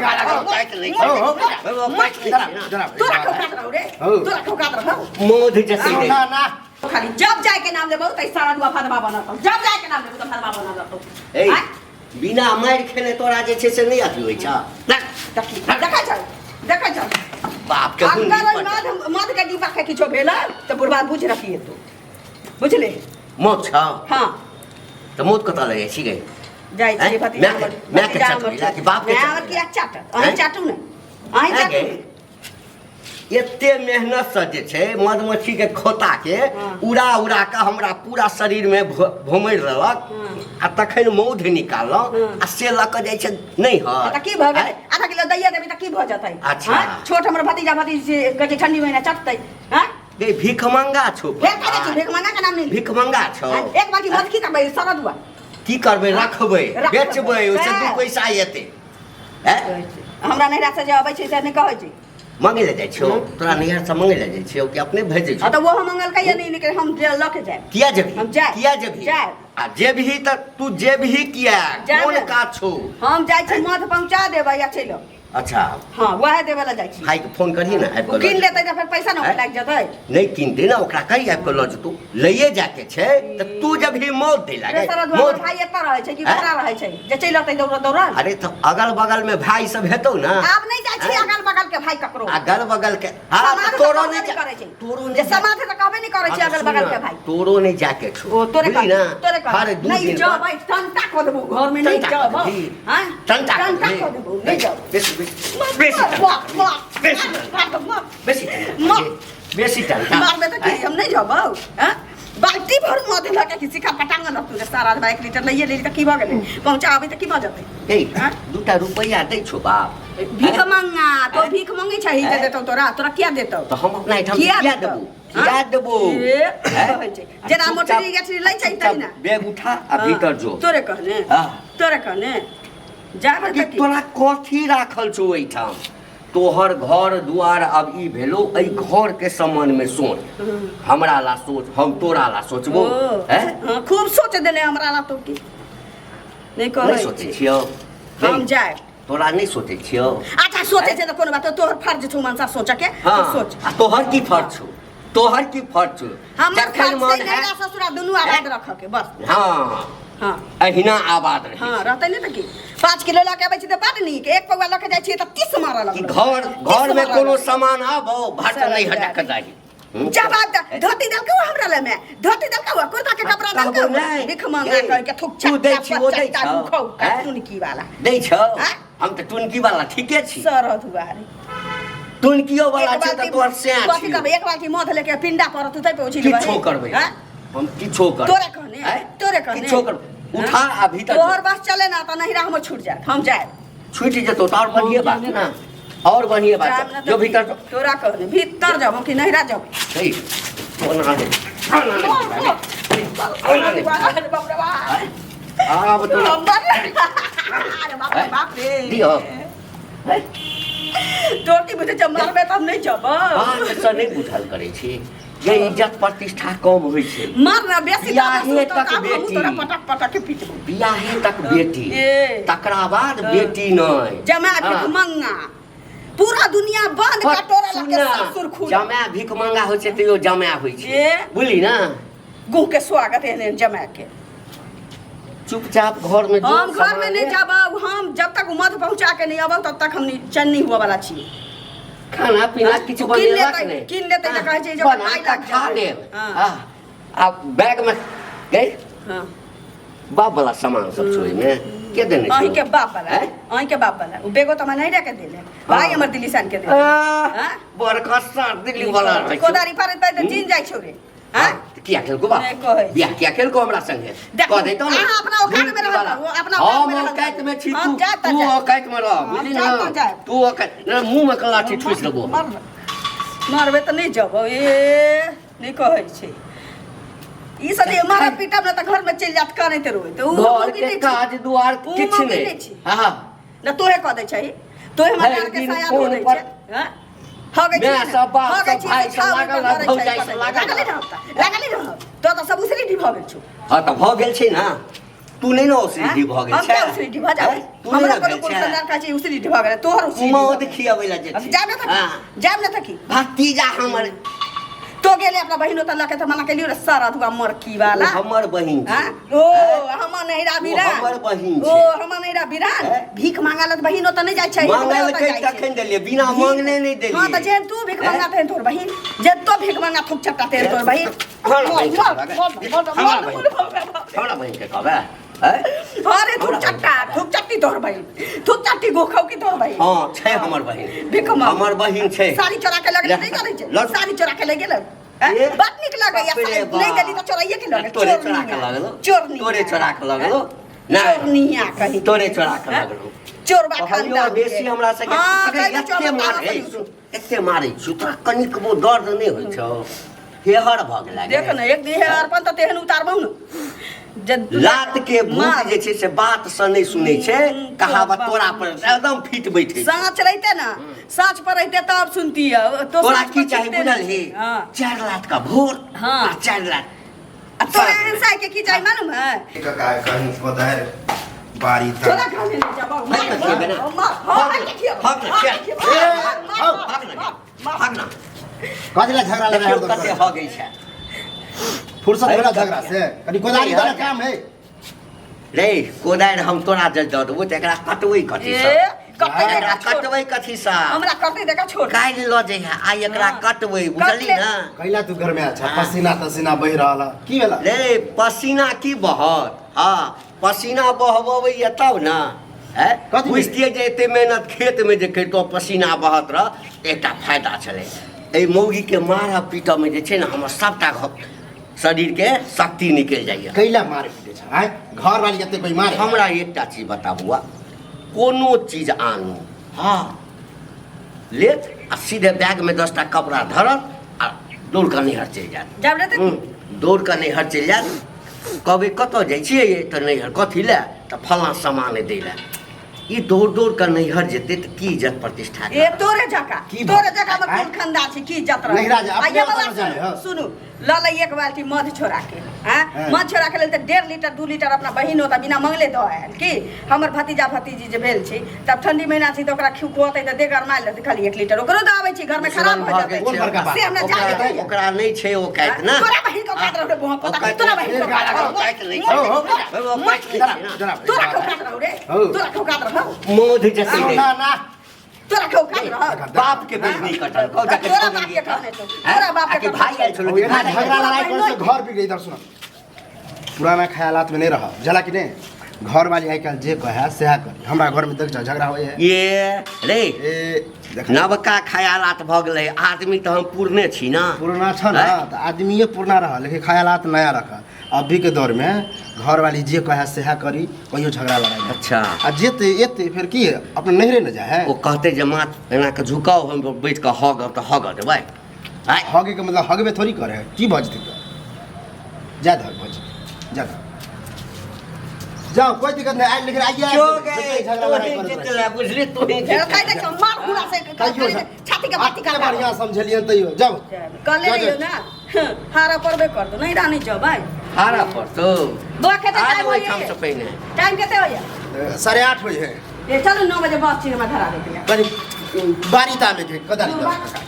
औकात नहि छै। औकात नहि छै। जनाब तोरा के औकात रहौ रे हौ। तोरा के औकात रहौ मौध जैसे ना ना खाली जब जाए के नाम लेबौ त सारा दुआ फदवा बनत जब जाए के नाम लेबौ त फदवा बनत ए बिना मारि खेने तोरा जे छै से नहि अथी होइ छ देखी देखै छौ देखै छौ बाप के हुंडी अगर पर मध मध के डिब्बा के किछो भेल तऽ बुढ़बा बुझ रखिए तू बुझले मौत छ हाँ तऽ मौत कतऽ लऽ जाइ छी गे जाइ छियै हैं? भतीजा मायके- हमर- मायके भतीजा चाटबै हमर ला कि बापके माय चाटबै? हमर किया चाटत अहीं हैं? चाटू ने अहीं हैं चाटू गे? ने एते मेहनत से जे छै मधुमक्खी के खोता के हाँ। उड़ा उड़ा के हमरा पूरा शरीर में भोमरि देलक हाँ। आ तखन मौध निकाललहुँ हाँ। आ से लऽ कऽ जाइ छै नहि हत तऽ की भऽ गेलै आधा किलो दैये देबै तऽ की भऽ जेतै अच्छा। हैं? छोट हमर भतीजा भतीजी से कहै छै ठंडी महीना चटतै हैं गे भिखमंगा छौ फेर कहै छै भिखमंगा के नाम नहि ली। भिखमंगा छौ हैं? एक बाटी मध की करबै सरद हुआ की करबै रखबै रखबै। बेचबै ओहिसँ दू सएह। पैसा एतै हैं? हमरा नैहरा से जे अबै छै से नहि कहै छै मंगै लए जाइ छियौ तोरा नैहर से मंगै लए जाइ छियौ कि अपने भेजै हाँ छौ तऽ ओहो मंगलकै या नहि नहि हम जे लऽ के जायब किया जेबही हम जायब। किया जेबही जायब। आ जेबही तऽ तू जेबही किया जायब कोन ने। काज छौ हम जाइ छी मध पहुँचा देबै या चलि आउ। अच्छा हाँ वएह देबै लए जाइ छी भाई के फोन करही ने आबि ओ कऽ लऽ कीन जेतौ। लेतै तऽ फेर पैसा ने आँय? लागि जेतै नहि किनतै ने ओकरा कही आबि कऽ लऽ जेतौ लैए जाके छै तऽ तू जब ही मौत दे लागे रे सरद मौत भाई एतऽ रहै छै कि आँय? बकरा रहै छै जे चलि अतै दौड़ल दौड़ल अरे तऽ अगल बगल में भाई सब हेतौ ना आब नहि जाइ छै आँय? अगल बगल के भाई ककरो अगल बगल के हाँ समाज तऽ तऽ तोरो कहबे नहीं नहि करै छै तोरो जे नहीं जा- समाज तऽ कहबे नहि करै छै हाँ, तऽ अगल बगल सुन के ना, भाई तोरो नहीं जाके छौ ओ तोरे बुझली कह ना तोरे कह हर दू नहीं दिन जाओ पर भाई टंटा कऽ देबौ घर में नहीं टंटा जाओ कऽ देबही। हां टंटा कऽ टंटा देबही। कऽ देबौ नहीं जाओ बेसी बेसी बेसी टंटा बेसी टंटा बेसी टंटा बेसी टंटा मारबे तऽ की हम नहीं जाबौ हां बाल्टी भर मध लऽ के किसी का पटांगन रखतू रे सारा आदमी एक लीटर लइए लेली तऽ की भऽ गेलै पहुँचाबै तऽ की भऽ जेतै ए आँय? दूटा रुपैआ दै छौ बाप भीख मंगा तो भीख मंगे छही जे आँय? देतौ तोरा तोरा किया देतौ तऽ हम अपना एहिठाम किया किया देतौ? देबौ किया देबौ ए, आँय? कहै छै। जेना चुपचाप- मोटरी गेठरी लै छै चुपचाप तहिना। बैग उठा आ भीतर जो तोरे कहने हाँ। तोरे कहने जाबे कि तक तोरा कथी राखल छौ एहिठाम तोहर घर दुआर अब ई भेलो एहि घर के संबंध में सोच हमरा ला सोच हम तोरा ला सोचबो ओ, हैं हाँ, खूब सोच देने हमरा ला तो की नहीं कहै नहीं सोचै छियौ हम नहीं, जाए तोरा नहीं सोचै छियौ अच्छा सोचे छै तऽ कोनो बात तोहर फर्ज छौ मनसा सोचे के हाँ तो सोच आ तोहर की फर्ज छौ तोहर की फर्ज छौ हमर जखन फर्ज मन छै है नैहरा ससुरा दुनू आबाद रखऽ के बस हाँ हाँ अहिना आबाद रहे हाँ रहतै नहि तऽ की 5 किलो लऽ के अबै छी तऽ बड नीक एक पौआ लऽ के जाइ छियै तऽ 30 मारऽ कि लगलौ घर घर में कोनो सामान आबो भट नहीं हटा के जाही जवाब दे धोती देलकै ओ हमरा लए में धोती देलकै ओ कुर्ता के कपड़ा देलकै कहबो नहि। भीख मांगा कह के थुक तू दै छी, ओ दै छौ। खौ हैं? टुनकी वाला दै छौ आँय? हम तऽ टुनकी वाला ठीके छी सरह दुआरे टुनकियो वाला एक छै तऽ बाल्टी तोहर सैं कथी छियौ करबै एक बाल्टी मध लेके पिंडा पड़त तै पे उछिल किछो करबै हम किछो करबै तोरे कहने आँय? तोरे कहने किछो करबै उठा आ भीतर तोहर बस चले ना तऽ नहिरा हमर छूट जायत हम जायब छूटि जेतौ तऽ आओर बढ़िए बात ने आओर बढ़िए जायब बात ना तऽ जो भीतर जो। तोरा कहने भीतर जाबो कि नहिरा जाबो हे, कोना रे कोना रे कोना रे अरे बाप रे बाप आब तोरा अरे बाप रे बाप रे दियौ तोर की बुझै छै मारबै तऽ हम नहि जब बात से नहि बुझल करै छी जे इज्जत प्रतिष्ठा कम होइ छै मार ना बेसी बियाहे तक हमहूँ बेटी। तोरा पटक पटक के पीटबो बियाहे तक बेटी ए। तकरा बाद बेटी नहि जमा हाँ। भीख मंगा पूरा दुनिया बंद पर कटोरा सुन लके ना, ससुर खुल जमाए भीख मंगा होइ छै तैयो जमाए होइ छै ए। बुझली ना गुह के स्वागत एहन जमा के चुपचाप घर में जो हम घर में सामान नहीं है, जाब हम जब तक मध पहुंचा के नहीं अबौ तब तक हम नहीं चैन नहीं हुआ वाला छी खाना पीना हाँ, किछु कीन बनेलक लेतै- नहि कीन लेतै तऽ कहै छै जे बना पाइ कऽ लागि खा जेतै। लेब हाँ। हाँ। आ बैग में गई हाँ बाप वाला सामान सब छै ओहिमे के देने अहीं छौ? के बाप वाला हैं? अहीं के बाप वाला उ बेगो तऽ हमरा नहीं रखे देले भाई हमर दिल्ली सान के देले आह, हाँ? बड़का सार दिल्ली वाला रहै छौ। कोदारी पारैत पारैत जीन जाइ छौ रे हाँ, हाँ तऽ किया खेलको बाप नहि कहै छी। बियाह किया खेलको हमरा संगे देखू, कह दैतौ ने अहाँ अपना औकात में रहल वाला। करू, अपना औकात हम में रहल औकात में छी हम तू जायब तऽ तू जायब। औकात में रह हम बुझली जायब ना तऽ जायब। तू औकात नहि मुँह में कलाठी ठुसि देबो हम। मारबै तऽ नहि जब ए नहि कहै छै ई सब जे मारब पीटब ने तऽ घरमे चलि जायत कानैत रोइत उ घर मौगी के नहि छै। काज दुआर उ किछु मौगी नहि नहि छै। हाँ ने तोहे कऽ दै छही तोहे हमरा भरि डाँर के दिन साया धो फोन दै पर छै हँ हो गई माय सब, बाप हो गई सब, भाय सब लागल रहत, भौजाइ सब लागल लागल रहत लागल रहत तो तऽ सब उसरी भऽ गेल छौ हाँ तऽ भऽ गेल छै ने तू नहि ने उसरी भऽ गेल हम छै क्या उसरी भऽ जाबै हैं? तू नहि हमरा ने कोनो भेल कोनो छै संदान कहै छै उसरी भऽ गेलै तोहर उसरी मौध खियाबै लए जे हम जायब ने हाँ। तकी जायब ने तकी भतीजा हमर तो गेले अपना बहिनो त लके त मना केलियो रे सारा दुआ मरकी ओ वाला हमर बहिन छै हाँ? ओ हमर नैरा ओ बिरान हमर बहिन ओ छै। हमर नैरा बिरान हैं? भीख मांगल त बहिनो त नहि जाइ छै हमरे ओतऽ मांगलकै जाइ छै। तखन देलियै बिना मांगने नहि देलियै हाँ त जेहन तू भीख हैं? मांगा तेहन तोहर बहिन जे तो भीख मांगा थुक चट्टा तेहन तोहर बहिन हमरा बहिन के कहबै? हमरा बहिन हमरा बहिन के कहबै हैं? अरे थुक चट्टा थुक चट्टी तोहर बहिन थुक चट्टी गोखौ की तोहर बहिन हाँ छै हमर बहिन भीख मांग हमर बहिन छै साड़ी चोरा के लगले नहि जानै छै लड़- साड़ी चोरा के ले गेल ए, बड नीक लगैया बाप रे साड़ी बाप। नहि देली तऽ चोराइए के लगल तोरे चोरा के लगलो चोरनी तोरे चोरा के लगलो नहि चोरनिया कहीं तोरे चोरा के लगलो चोरबा कहलियौ खानदान बेसी हमरा सबके हाँ अरे कहियो एते चोरबा मारै खानदान एते मारै छी तोरा कनिकबो दर्द नहि होइ छौ हेहर भऽ गेला देख ने एक दिन हे अर्पण तऽ तेहन उतारबौ ने जे लात के भूत मार। जे छै से बात से नहि सुनै छै कहावत तोरा पर एकदम फिट बैठे छै। साँच रहिते ने साँच पर रहिते तब सुनती है तो तोरा साँच की पर चाही सुनते बुझल नहीं। ही हाँ 4 लाख का भोर हाँ। आ 4 लाख आ तोरा एहन साइ के की चाही मालूम है काका कहीं पता है बारी तोरा तक घर में ले जाबो भाग ना खिएबे ना। मार भाग भाग ना, भाग ना, भाग खिया। मार भाग ना, भाग ना। कथी झगड़ा लगा देखियौ कते हो गई छै फुर्सत भेला झगड़ा से कनी कोदारी वाला काम है रे कोदारि हम तोरा जे दऽ देबो तऽ एकरा कटबै कथी ए सँ कटै एकरा देखा छोड़ कटबै कथी सँ हमरा कटै देखा छोड़ काल्हि लऽ जइहे आइ एकरा हाँ। कटबै बुझली कटले। ने कैला तू घर में अच्छा हाँ। पसीना तसीना बहि रहल है की भेला रे पसीना की बहत हँ पसीना बहबैया तब ने हैं कथी बुझतियै जे एते मेहनत खेतमे जे करितहुँ पसीना बहत रह एकटा फायदा छलै एहि मौगीके मारऽ पीटऽमे जे छै ने हमर सभटा शरीरके शक्ति निकलि जाइए कैला मारे पीटे छ आय घर वाली एते कोई मारे हमरा एकटा चीज बताबू कोनो चीज आनू हँ लेत आ सीधे बैगमे 10टा कपड़ा धरत आ दौड़ कऽ नैहर चलि जायत जाब रे दौड़ कऽ नैहर चलि जायत कहबै कतऽ जाइ छियै ये तऽ नैहर कथी लए तऽ फलाँ सामान दै लए ई दौड़ दौड़ कऽ नैहर जेतै तऽ की इज्जत प्रतिष्ठा ए तोरे जका की तोरे जका हमर आँय? कुल खानदान छै की इज्जत रहै नैहरा जा, आ अपने ये बाबा ओतऽ जाए, हँ। सुनू लऽ लै एक बाल्टी मध छोड़ा के आँय हाँ। मध छोड़ा के लेल तऽ 1.5 लीटर 2 लीटर अपना बहिन ओतऽ बिना मंगले दऽ आयल की हमर भतीजा भतीजी जे भेल छै तब ठंडी महीना छै तऽ ओकरा खिउ खुअतै तऽ देह गरमायल रहतै खाली 1 लीटर ओकरो दऽ आबै छै घरमे खराब भऽ भऽ जेतै गेल कोन बड़का बात? से हमरा ओकरा जाने दैया। ओकरा नहि छै औकात ने तोरा बहिन के औकात रहौ रे भों पता औकात तोरा बहिन के औकात रहौ औकात नहि छै। हो, हो। औकात नहि छै ने। जरा तोरा के औकात रहौ रे हौ। तोरा के औकात रहौ मौध जतै ना ना तोरा के औकात रहौ बाप के बेजनी कटल कहू जाके तोरा छोड़ि बाप के दिअ। कहने छौ हैं? तोरा बाप आ के कि भाई आयल छलो ओ एना भाई झगड़ा लड़ाई करे से घर बिगड़े इधर सुन पुराना ख्यालात में नहीं रह बुझला कि नहीं घर वाली आइ काल्हि जे कहे सएह करी हमरा घर में देख जा झगड़ा होए है ये रे ए देख नवका खयालात भऽ गेलै आदमी तऽ हम पुरने छी ने पुराना छ ना हैं? तऽ आदमीए पुराना रह लेकिन ख्यालात नया रख अभी के दौर में घर वाली जे कहे सएह करी कहियो झगड़ा लड़ाई नहीं अच्छा आ जेते एते फेर की है अपने नैहरे न जाए है ओ कहते जे माथ एना कऽ झुकाउ हम बैठ कऽ हगब तऽ हगऽ देबै आँय? हगे के मतलब हगबे थोड़ी करे है की भऽ जेतै तऽ जा धर भऽ जेतै जा धर जाओ कोई दिक्कत नहीं आइ लेकिन आइए क्यों आइ गए झगड़ा तोही लड़ाई करैत रहै। जितले बुझली तोही फेर जितले खाइ दै छौ मार हुला से तैयो छाती के बाती अते कर बढ़िया समझलियन तैयो जाओ कहले जा, रहियो जा। ना हारा पड़बे कर दो नहीं रानी जब आइ हारा पर तो बौआ कते आज टाइम ओहिठाम होइए से पहिने टाइम कते होइए 8:30 होई है ए चलू 9 बजे बस छी हमरा धरा देतियै कनी बारी तामे के कदाली दऽ।